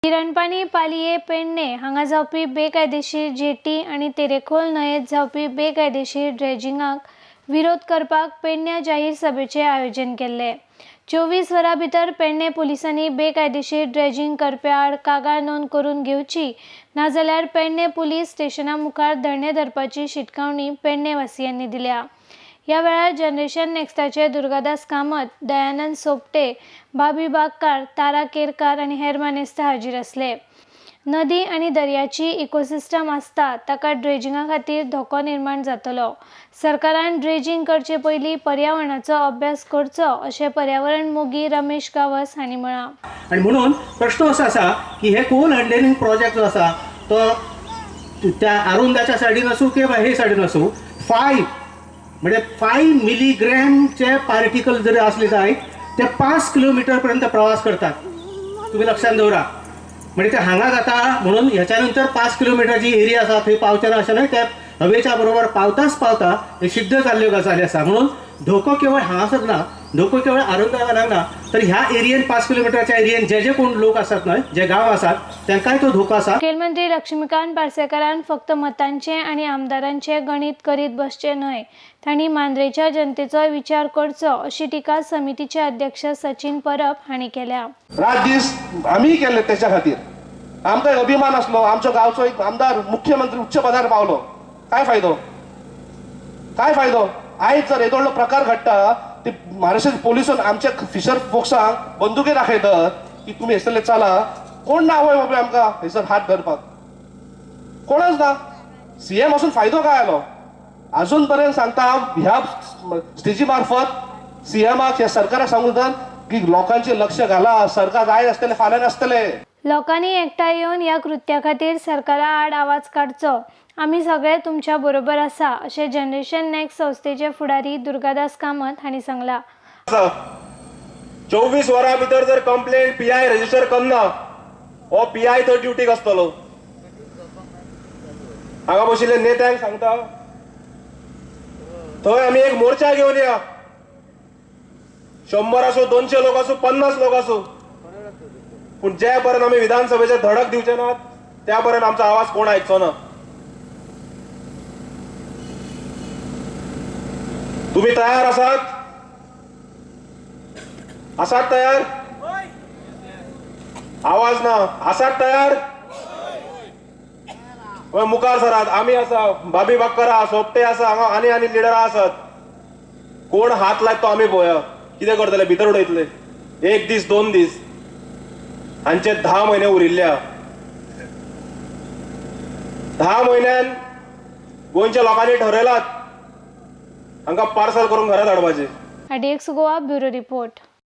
किरणपाणी पालये पेडणे हांगा जावपी बेकायदेशीर जेटी आनी तेरेखोल न्हंयेत जावपी बेकायदेशीर ड्रेजिंगाक विरोध करपाक पेडण्या जाहीर सभेचें आयोजन केल्लें. 24 वरां भितर पेडणे पुलिसांनी बेकायदेशीर ड्रेजिंग करप्या आड कागाळ नोंद करून घेवची, नाजाल्यार पेडणे पुलीस स्टेशना मुखार धरणे धरपाची शिटकावणी पेडणेवासियांनी दिल्या. ह्या वेळार जनरेशन नेक्स्टाचे दुर्गादास कामत, दयानंद सोपटे, बाबी बागकार, तारा केरकार आनी हेर मानेस्त हाजीर आसले. नदी आनी दर्याची इकोसिस्टम आसता ताका ड्रेजिंगा खातीर धोको निर्माण जातलो. सरकारान ड्रेजिंग करचे पयलीं पर्यावरणाचो अभ्यास करचो अशें पर्यावरण मोगी रमेश गावस हांणी म्हळां. आनी म्हणून प्रश्न असो आसा की हे कोल हँडलिंग प्रोजेक्ट जो आसा तो त्या आरुंदाच्या सायडीन आसूं किंवा हे सायडीन आसूं, 5 म्हणजे 5 मिलीग्रॅमचे पार्टिकल जरी असले जाय ते 5 किलोमीटर पर्यंत प्रवास करतात. तुम्ही लक्षात दवरा, म्हणजे ते हांगा जाता म्हणून ह्याच्या नंतर 5 किलोमीटरची एरिया आसा थंय पावचे ना अशें न्हय, त्या हवेच्या बरोबर पावताच पावता हे सिद्ध जाल्ल्यो गजाली आसा. म्हणून धोको केवळ हांगासर ना, धोको केवळ आरोग्याक ना, तर ह्या एरियेन 5 किलोमीटरच्या एरियेन जे जे कोण लोक आसात न्हय, जे गांव आसात तांकांय तो धोको आसा. मुखेलमंत्री लक्ष्मीकांत पार्सेकारान फक्त मतांचें आनी आमदारांचें गणीत करीत बसचें न्हय, तांणी मांद्रेच्या जनतेचोय विचार करचो अशी टिका समितीचे अध्यक्ष सचिन परब हांणी केल्या. रात दीस आमी केल्ले त्याच्या खातीर आमकां अभिमान आसलो, आमच्या गांवचो एक आमदार मुख्यमंत्री उच्च पदार पावलो. काय फायदो, काय फायदो? आयज जर येदो व्हडलो प्रकार घडटा ते महाराष्ट्र पोलिसान आमच्या फिशर फोक्सांक बंदुके दाखयतात की तुमी हेसरले चला. कोण ना आवय बापूय आमकां हेसर हात धरपाक, कोणच ना. सीएम आसून फायदो काय आलो? अजून पर्यंत सांगता ह्या स्टेजी मार्फत सीएमाक ह्या सरकाराक सांगून की लोकांचे लक्ष घाला, सरकार जाय आसतलें फाल्यां नासतलें. लोकांनी एकठांय येवन ह्या कृत्या खातीर सरकारा आड आवाज काडचो, आमी सगळे तुमच्या बरोबर आसा अशें जनरेशन नेक्स्ट संस्थेचे फुडारी दुर्गादास कामत हांणी सांगलां. 24 वरां भितर जर कंप्लेंट पीआय रजिस्टर करना, हो पीआय थंय ड्युटीक आसतलो. हांगा बशिल्ले नेत्यांक सांगता, थंय आमी एक मोर्चा घेवन या, 100 आसूं, 200 लोक आसूं, 50 लोक आसूं, पूण जे पर्यंत आमी विधानसभेचे धडक दिवचे नात त्या पर्यंत आमचो आवाज कोण आयकचो ना. तुम्ही तयार आसात? आसात तयार? आवाज ना. आसात तयार? मुखार सरात, आमी आसा, बाबी बाक्कर आसा, सोपटे आसा, हांगा आनी आनी लिडरां आसात. कोण हात लायत तो आमी पळोवया कितें करतले, भितर उडयतले. 1 दीस 2 दीस, हांचे 10 म्हयने उरिल्ल्या. 10 म्हयन्यान गोंयच्या लोकांनी ठरयलात हांकां पार्सल करून घरा धाडपाचें. RDX Goa bureau report.